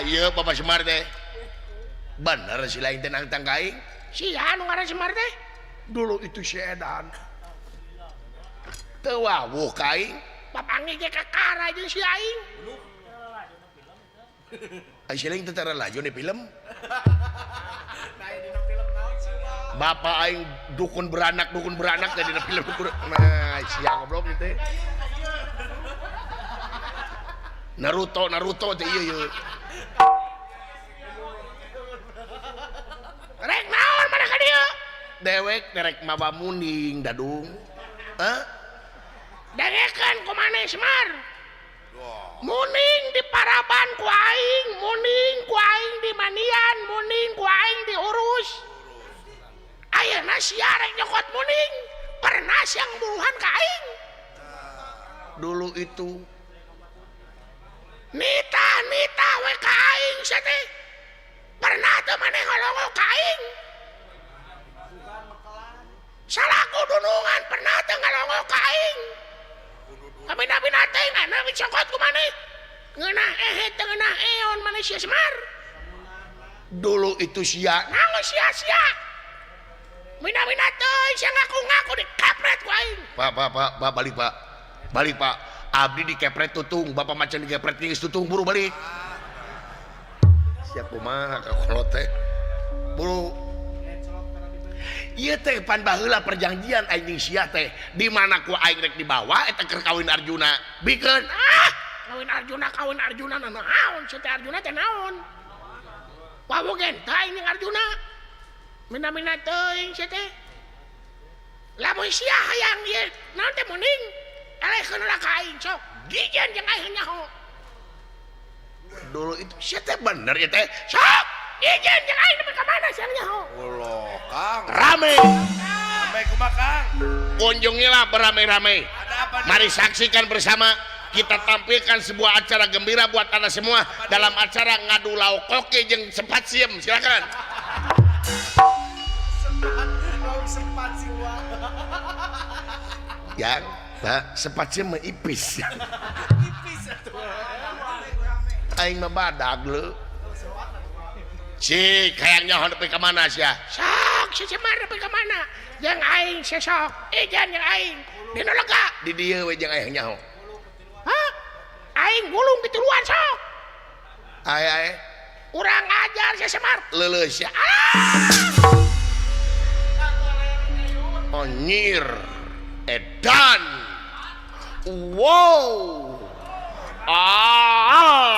Ieu Bapak Semar teh. Bener si lain teh nangtang ka aing. Sia nu ngaran Semar teh? Dulu itu si edan. Teu wawuh ka aing. Papanggih ge kakara jeung si aing. Ai si lain teh tara laju di film. Bapak aing dukun beranak teh dina film dukun. Nah, sia goblok ieu teh. Naruto teh ieu ieu. Rek naon mana ka dieu? Dewek derek mawa muning dadung. Hah? Dengekeun ku maneh Semar. Muning di paraban ku aing, muning ku aing di manian, muning ku aing diurus. Ayeuna sia rek nyokot muning, pernah siang buruhan ka aing. Dulu itu nita we ka aing sia teh. Pernah teu maneh ngalongo ka aing? Salaku dunungan pernah teu ngalongo ka aing? Kabina-bina teh anu dicokot ku maneh. Ngeunah ehe teu ngeunah eon maneh sia Semar. Dulu itu sia. Naon sia-sia? Mina-mina teuing sia ngaku-ngaku dikepret ku aing. Pak, pak, pak, pak, balik pak. Balik pak. Abdi dikepret tutung, bapak macan dikepret geus tutung, buru balik. Siap kumaha ka kolot teh. Buru. Ieu teh pan baheula perjanjian aing jeung sia teh, di mana ku aing rek dibawa eta keur kawin Arjuna. Bikeun. Ah, kawin Arjuna naon sia teh Arjuna teh naon? Wawuh gen teh aing jeung Arjuna. Mina-mina teuing sia teh. Lamun sia hayang ieu naon teh muning? Elehkeun heula ka aing sok. Gijen jeung aing nyaho. Dulu itu sia teh bener ieu teh. Sok, gijen jeung aing nepi ka mana sia nyaho? Allah, Kang. Rame. Rame kumaha, Kang? Kunjungilah beramai-ramai. Ada apa nih? Mari saksikan bersama kita tampilkan sebuah acara gembira buat Anda semua dalam acara ngadu lauk koki jeung sempat siem. Silakan. Sempat sih, Wak. Ya, Pak, sempat siem mah ipis. Ipis atuh. Aing mah badag leu. Cik, hayang nyaho nepi ka mana sia? Sok, si Semar nepi ka mana? Jeung aing sesok, ijan jeung aing. Dina lega. Di dieu we jeung aing nyaho. Hah? Aing gulung di tiluan sok. Ae ae. Urang ajar si Semar. Leuleus sia. Alah! Onyir. Edan. Wow. Ah.